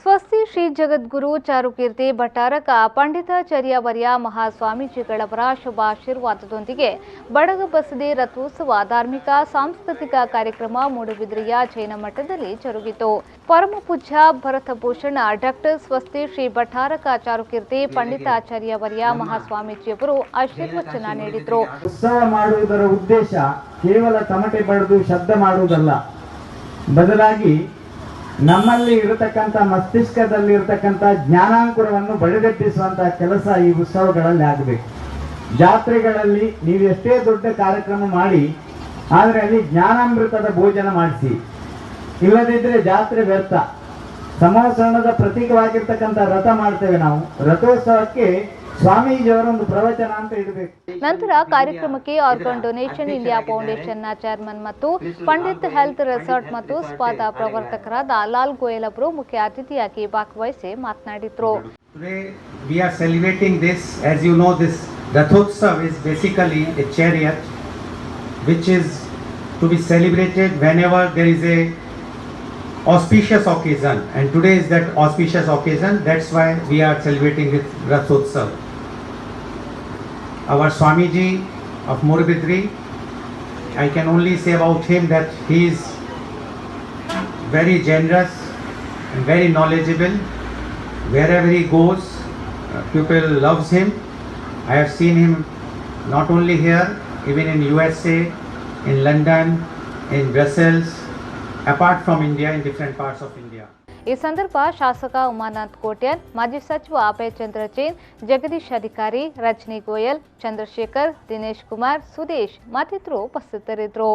ಸ್ವಸ್ತಿ ಶ್ರೀ ಜಗದ್ಗುರು ಚಾರುಕೀರ್ತಿ ಭಟ್ಟಾರಕ ಪಂಡಿತಾಚಾರ್ಯವರ್ಯ ಮಹಾಸ್ವಾಮೀಜಿಗಳವರ ಶುಭಾಶೀರ್ವಾದದೊಂದಿಗೆ ಬಡಗ ಬಸದಿ ರಥೋತ್ಸವ ಧಾರ್ಮಿಕ ಸಾಂಸ್ಕೃತಿಕ ಕಾರ್ಯಕ್ರಮ ಮೂಡುಬಿದಿರೆಯ ಜೈನ ಮಠದಲ್ಲಿ ಜರುಗಿತು. ಪರಮಪೂಜ್ಯ ಭರತಭೂಷಣ ಡಾಕ್ಟರ್ ಸ್ವಸ್ತಿ ಶ್ರೀ ಭಟ್ಟಾರಕ ಚಾರುಕೀರ್ತಿ ಪಂಡಿತಾಚಾರ್ಯವರ್ಯ ಮಹಾಸ್ವಾಮೀಜಿಯವರು ಆಶೀರ್ವಚನ ನೀಡಿದರು. ಉತ್ಸವ ಮಾಡುವುದರ ಉದ್ದೇಶ ಕೇವಲ ತಮಟೆ ಬಡಿದು ಶಬ್ದ ಮಾಡುವುದಲ್ಲ. ಬದಲಾಗಿ ನಮ್ಮಲ್ಲಿ ಇರತಕ್ಕಂಥ, ಮಸ್ತಿಷ್ಕದಲ್ಲಿ ಇರತಕ್ಕಂಥ ಜ್ಞಾನಾಂಕುರವನ್ನು ಬಡಿದೆಬ್ಬಿಸುವಂತಹ ಕೆಲಸ ಈ ಉತ್ಸವಗಳಲ್ಲಿ ಆಗಬೇಕು. ಜಾತ್ರೆಗಳಲ್ಲಿ ನೀವು ಎಷ್ಟೇ ದೊಡ್ಡ ಕಾರ್ಯಕ್ರಮ ಮಾಡಿ, ಆದರೆ ಅಲ್ಲಿ ಜ್ಞಾನಾಮೃತದ ಭೋಜನ ಮಾಡಿಸಿ. ಇಲ್ಲದಿದ್ದರೆ ಜಾತ್ರೆ ವ್ಯರ್ಥ. ಸಮವಸರಣದ ಪ್ರತೀಕವಾಗಿರ್ತಕ್ಕಂಥ ರಥ ಮಾಡ್ತೇವೆ ನಾವು. ರಥೋತ್ಸವಕ್ಕೆ ಸ್ವಾಮೀಜಿಯವರ ಒಂದು ಪ್ರವಚನ ಅಂತ ಇಡಬೇಕು. ನಂತರ ಕಾರ್ಯಕ್ರಮಕ್ಕೆ organ donation India ಫೌಂಡೇಶನ್ನ chairman ಮತ್ತು ಪಂಡಿತ್ ಹೆಲ್ತ್ ರೆಸಾರ್ಟ್ ಮತ್ತು ಸ್ಪಾದ ಪ್ರವರ್ತಕರಾದ ಲಾಲ್ ಗೋಯಲ್ ಅವರು ಮುಖ್ಯ ಅತಿಥಿಯಾಗಿ ಭಾಗವಹಿಸಿ ಮಾತನಾಡಿದರು. Today we are celebrating this. As you know, this Rathotsav is basically a chariot which is to be celebrated whenever there is a auspicious occasion, and today is that auspicious occasion. That's why we are celebrating with Rathotsav. Our Swamiji of Moodbidri, I can only say about him that he is very generous and very knowledgeable. Wherever he goes, people loves him. I have seen him not only here, even in USA, in London, in Brussels, apart from India, in different parts of India. ಈ ಸಂದರ್ಭ ಶಾಸಕ ಉಮಾನಾಥ್ ಕೋಟ್ಯಾನ್, ಮಾಜಿ ಸಚಿವ ಅಭಯ್ ಚಂದ್ರ ಜೈನ್, ಜಗದೀಶ್ ಅಧಿಕಾರಿ, ರಜನಿ ಗೋಯಲ್, ಚಂದ್ರಶೇಖರ್, ದಿನೇಶ್ ಕುಮಾರ್, ಸುದೇಶ್ ಮತ್ತಿತರರು ಉಪಸ್ಥಿತರಿದ್ದರು.